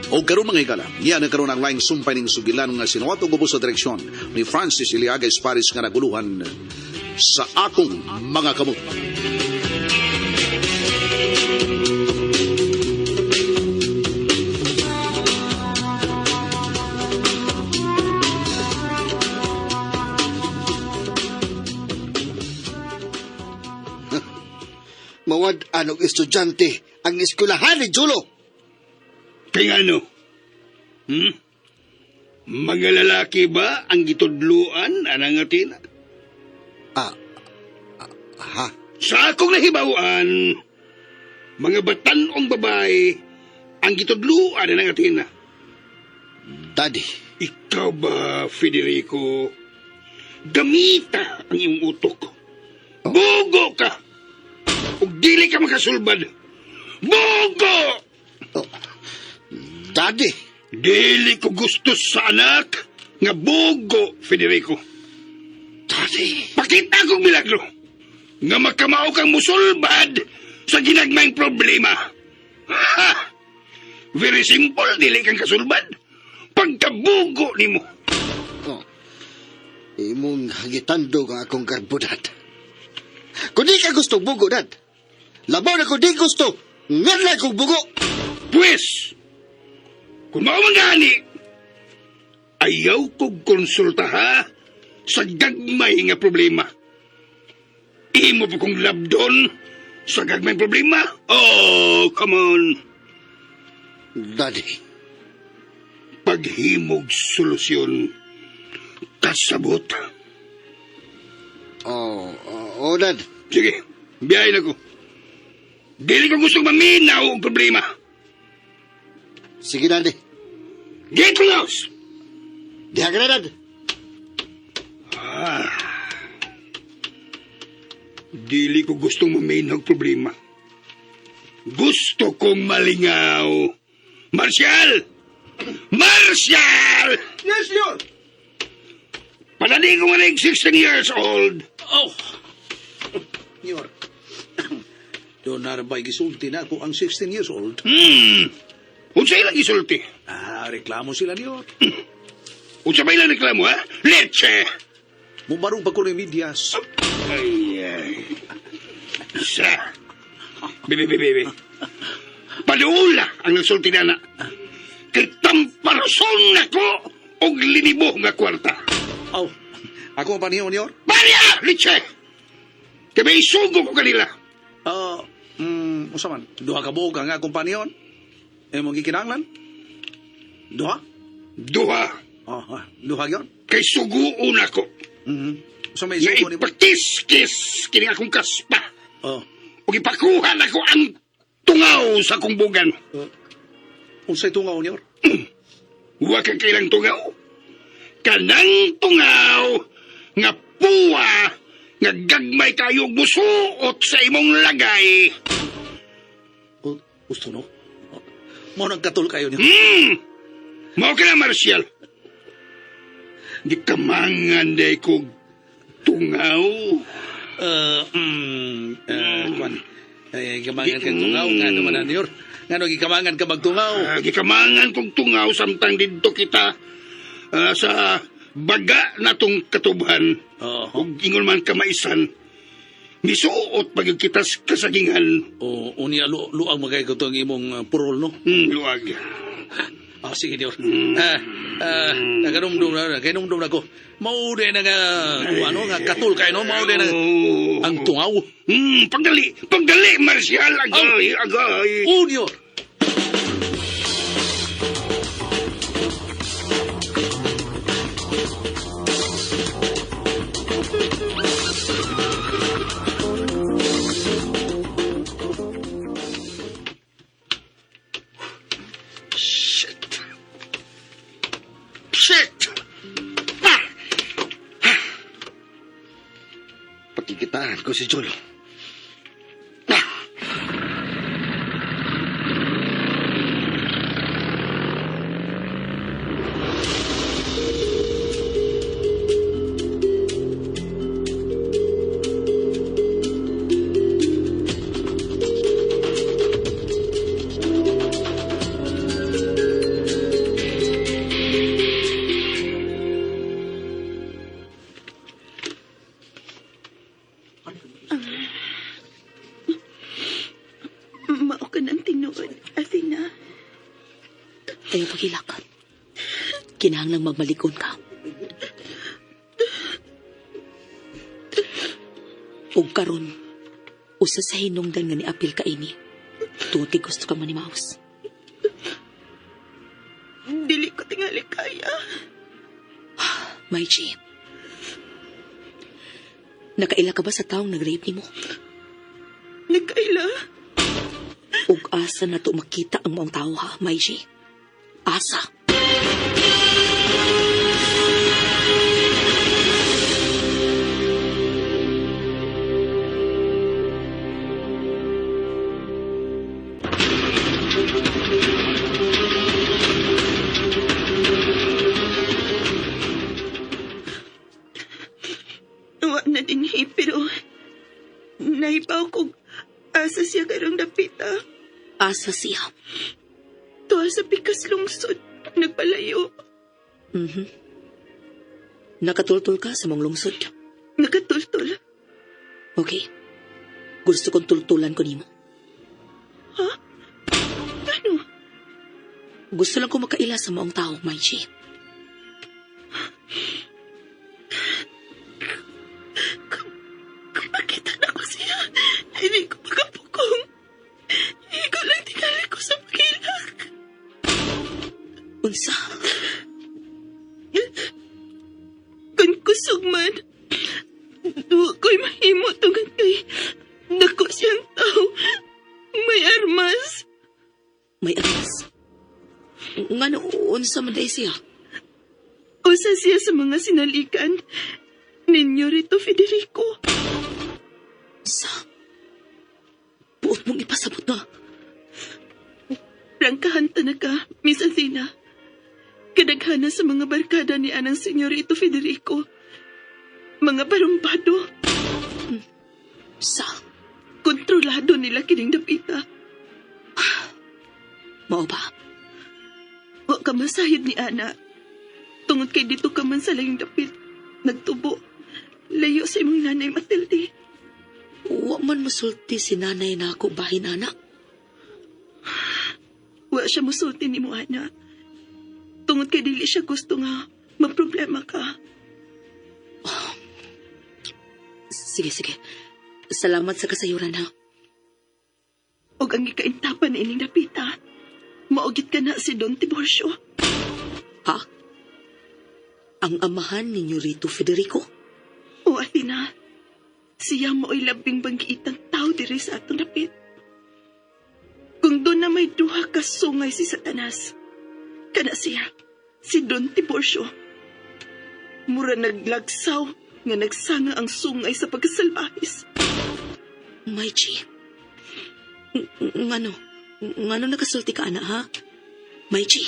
O karon, mga higala, niya na karon ang laing sumpay ning sugilan nga sinuwat og ubos sa direksyon ni Francis Iliaga Esparis nga naguluhan "Sa Akong Mga Kamot". Mawad-an og estudyante ang eskwelahan ni Julo. Kay ano? Hmm? Mga lalaki ba ang gitudluan anang atina? Ah, ah, ha? Sa akong nahibaw-an, mga batanong babae ang gitudluan anang atina. Daddy. Ikaw ba, Federico? Gamita ang iyong utok. Bugo ka! Ug dili ka makasulbad. Bugo! Oh, Daddy. Dili ko gusto sa anak nga bugo, Federico. Daddy. Pakita kong milagro nga makamao kang musulbad sa ginagmayng problema. Ha! Very simple, dili kang kasulbad. Pagkabugo nimo. Oh. Imong gitandog ang akong garbo, Dad. Kung di ka gusto bugo, Dad. Labaw na kung di gusto, ngadlay kong bugo. Pwes, kung mao man gani, ayaw kong konsulta ha sa gagmay nga problema. Imo pa kong labdon sa gagmay problema? Oh, come on. Daddy. Paghimog solusyon, kasabot. Oh, Dad. Sige, biyahe na ko. Dili ko gustong maminaw ang problema. Sige, Daddy. Get lost! Diha ka na, Dad. Ah. Dili ko gustong maminaw ang problema. Gusto kong malingaw. Marcial! Marcial! Yes, senyor. Padali ko nga 16 years old. Oh! Nyor, doon na ba'y gisulti na ako ang 16 years old? Unsa ilang gisulti? Ah, reklamo sila, Nyor. Unsa ba ilang reklamo, ha? Leche! Mubarong pa ko ni medyas. Ay, ay. Sa. Bebe, bebe, bebe. Paduula ang nagsulti na na. Kay tamparason nako og linibo nga kwarta. Oh, ako ang paniho, Nyor? Maria! Leche! Kay may isugo ko kanila. Ah, usa man, duha ka buok ang akong panihon. Eh, mong gikinahanglan? Duha? Duha. Oh, duha gyud. Kay suguon ako. Usa may Nga sugo nimo? ipakiskis kini akong kaspa. Oh, Ug ipakuha nako ang tungaw sa akong bugan. Unsay tungaw, Nyor? Wa ka kailang tungaw. Kanang tungaw nga puwa nga gagmay kayo musuot sa imong lagay. Oh, gusto no? Mao nang katul kayo niyo. Mao ka na, Marcial. Di ka mangan day kog tungaw. Kwan. Eh, kamangan kang tungaw. Nga naman na, Nyor. Nga no, gikamangan ka magtungaw. Gikamangan kog tungaw samtang didto kita sa baga natong katubhan. Oo. Ug ingon man kamaisan. Misuot pag kita sa kasagingan. O, unya, luag magay ko itong imong purol, no? Luag. Ah, sige, Nyor. Ah, naganumdum na, kainumdum na ko. Mao na nga, ano, nga katul kayo, no? Mao na Oh. ang tungaw. Pagdali, pagdali, Marcial, agay, agay. Oh, Nyor! Shit. Shit! Ah! Ah! Pakikitaan ko si Jolo. Ah! Athena. Ayaw paghilak. Kinahanglang magmalikon ka. Ug karon, usa sa hinungdan nga niapil ka ini. Tungod kay gusto ka manimaos. Dili ko tingali kaya. Maichi, nakaila ka ba sa taong nag-rape nimo? Nagkaila. Ug asa na to makita ang maong tao ha, Maichi? Asa? Wa na din eh, pero naibaw ko asa siya karong dapita. Asa siya? Tuwa sa pikas lungsod, nagpalayo. Mhm. Nakatultul ka sa mong lungsod. Nakatultol. Okay. Gusto kong tultulan ko nimo. Ano? Gusto lang ko makaila sa maong tao, Maichi. Kung makita na ko siya, hindi ko makapukong. Ikaw lang tingali ko sa pagilak. Unsa? Kung kusog man, duwa ko'y mahimo tungod kay dako siyang tao. May armas. May armas. Ngano, unsa man day siya? Usa siya sa mga sinalikan ninyo rito, Federico. Unsa? Buot mong ipasabot na. Prangkahan ta na ka, Miss Athena. Kadaghana sa mga barkada ni anang senyorito Federico. Mga barumbado, Sa? kontrolado nila kining dapita. Mao ba? Wa ka masahid ni Ana. Tungod kay dito ka man sa layong dapit, nagtubo. Layo sa imong nanay Matilde. Wa man musulti si nanay na ako bahin, anak. Wa siya musulti ni mo, Ana. Tungod kay dili siya gusto nga maproblema ka. Sige, sige. Salamat sa kasayuran, ha? Og ang gikaintapan ni ining dapita. Maugit ka na si Don Tiburcio. Ha? Ang amahan ninyo rito, Federico? O Athena, siya mo'y labing banggiitang tao diri sa atong dapit. Kung doon na may duha ka sungay si Satanas, kana siya, si Don Tiburcio. Mura naglagsaw nga nagsanga ang sungay sa pagkasalbahis. Maichi. Ngano? Ngano nakasulti ka, anak, ha? Maichi.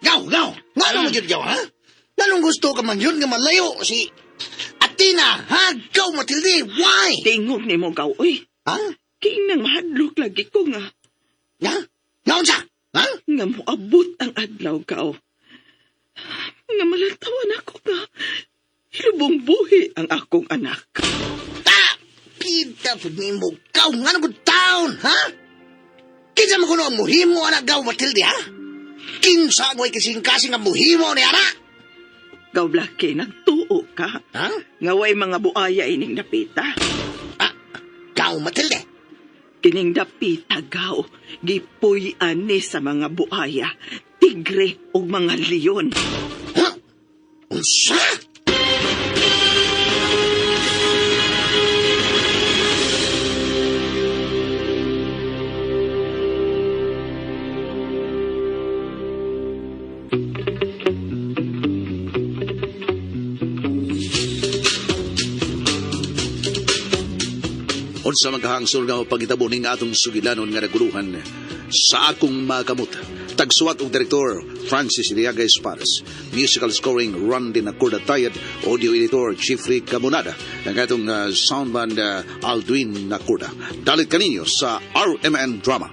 Gaw, gaw! Nga mo yun, gaw, ha? Nganong gusto ka man yun nga malayo si Athena, ha? Gaw, Matilde, why? Tingog ni mo gaw, oy. Ha? Kay nang mahadlok lagi ko nga, Nga? Nga unsa? Ha? nga moabot ang adlaw gaw. Nga malantawan ako nga, hilubong buhi ang akong anak. Ta! Pita pud nimo, gaw, nga nang taon, ha? Kinsa man kuno ang muhimo ana gaw, Matilde, ha? Kinsa ang way kasing-kasing ang muhimo ni ana? Gaw Blackie, nagtuo ka. Ha? Nga way mga buaya ining dapita. Ah, gaw, Matilde. Kining dapita gaw, gipuy-an ni sa mga buaya, tigre ug mga leon. Ha? Unsa? Unsa maghangsol nga pagitabo ning atong sugilanon nga naguluhan sa akong makamot. Tagsuwat og direktor Francis Iliaga Espares. Musical scoring Randy Nacorda Tayad, audio editor Jeffrey Camunada, ang atong soundman Alduin Nacorda. Dalit kaninyo sa RMN Drama.